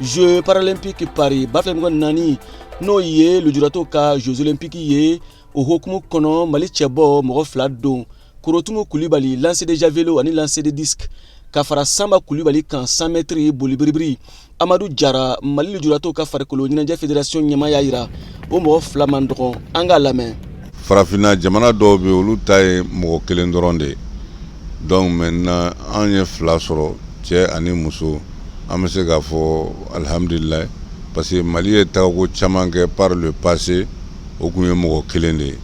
Jeux paralympiques Paris 2024, n'o ye lujuratɔw ka Jeux olympiques ye, o hukumu kɔnɔ, Mali cɛbɔ mɔgɔ fila don: Korotumu Kulibali, lancer de javelot ani lancer de disque, ka fara Sanba Kulibali kan, 100 mètres boli biribiri. Amadu Jara, Mali lujuratɔw ka farikolo ɲɛnajɛ fédération ɲɛmaa, y'a yira o mɔgɔ fila man dɔgɔn. An k'a lamɛn. Farafinna jamana dɔw bɛ, olu ta ye mɔgɔ kelen dɔrɔn de ye. Donc maintenant, an ye fila sɔrɔ, cɛ ani muso. An bɛ se k'a fɔ alihamudulilayi, parce que Mali ye tagako caman kɛ par le passé, o tun ye mɔgɔ kelen de ye.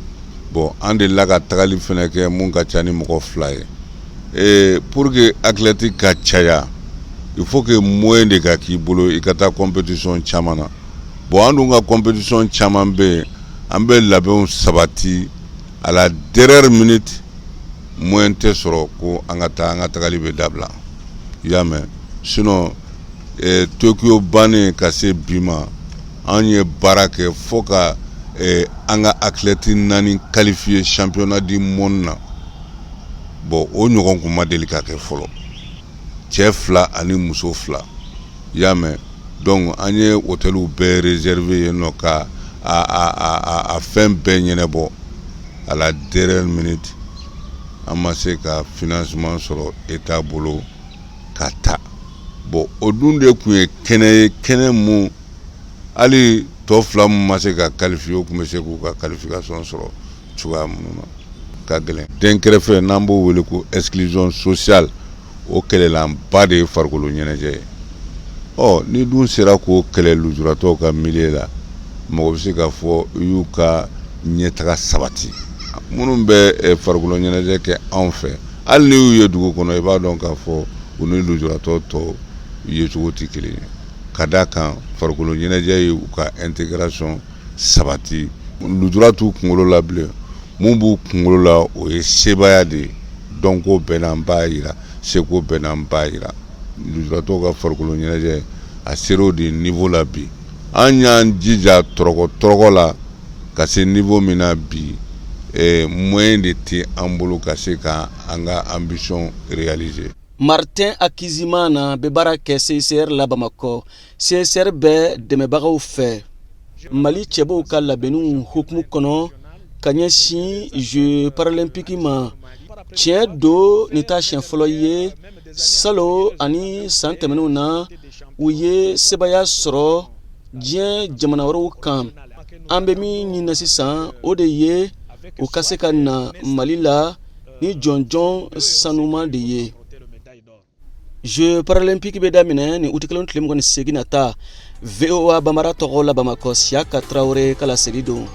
Bon, an delila ka tagali fɛnɛ kɛ mun ka ca ni mɔgɔ fila ye. Et pour que athlète ka caya, il faut que moyen de ka k'i bolo i ka taa compétition caman na. Bon, an dun ka compétition caman bɛ yen, an bɛ labɛnw sabati, à la dernière minute, moyen tɛ sɔrɔ ko an ka taa, an ka tagali bɛ dabila. I y'a mɛn? Sinon Tokyo bannen ka se bi ma, an ye baara kɛ fo ka an ka athlète naani qualifié championnat du monde na. Bon, o ɲɔgɔn kun ma deli ka kɛ fɔlɔ, cɛ fila ani muso fila. I y'a mɛn? Donc an ye hôteliw bɛɛ réservé yen nɔ ka a fɛn bɛɛ ɲɛnabɔ. À la dernière minute, an ma se ka financement sɔrɔ État bolo ka taa. Bon, o dun de tun ye kɛnɛ ye, kɛnɛ mun hali tɔ fila mun ma se ka qualifier, o tun bɛ se k'u ka qualification sɔrɔ cogoya minnu na ka gɛlɛn. Den kɛrɛfɛ, n'an b'o wele ko exclusion sociale, o kɛlɛlanba de ye farikolo ɲɛnajɛ ye. Ɔ, ni dun sera k'o kɛlɛ lujuratɔw ka milieu la, mɔgɔ bɛ se k'a fɔ i y'u ka ɲɛtaga sabati. Minnu bɛ farikolo ɲɛnajɛ kɛ anw fɛ, hali n'i y'u ye dugu kɔnɔ, i b'a dɔn k'a fɔ u ni lujuratɔ tɔw yecogo tɛ kelen ye, ka d'a kan farikolo ɲɛnajɛ ye u ka intégration sabati. Lujura t'u kunkolo la bilen. Mun b'u kunkolo la, o ye sebaaya de ye. Dɔnko bɛɛ n'an b'a yira, seko bɛɛ n'an b'a yira. Lujuratɔw ka farikolo ɲɛnajɛ, a ser'o de niveau la bi. An y'an jija tɔrɔkɔ tɔrɔkɔ la ka se niveau min na bi, moyen de tɛ an bolo ka se ka an ka ambition réaliser. Martin Akizimana bɛ baara kɛ CICR la Bamakɔ. CICR bɛ dɛmɛbagaw fɛ Mali cɛbɔw ka labɛnniw hukumu kɔnɔ ka ɲɛsin Jeux paralympiques ma. Tiɲɛ don, nin t'a siɲɛ fɔlɔ ye. Salon ani san tɛmɛnenw na, u ye sebaaya sɔrɔ diɲɛ jamana wɛrɛw kan. An bɛ min ɲini sisan, o de ye u ka se ka na Mali la ni jɔnjɔn sanuman de ye. Jeux paralympiques bɛ daminɛ ni uti kalo tile 28 nata. VOA Bambara tɔgɔ la Bamakɔ, Siyaka Tarawele ka laseli don.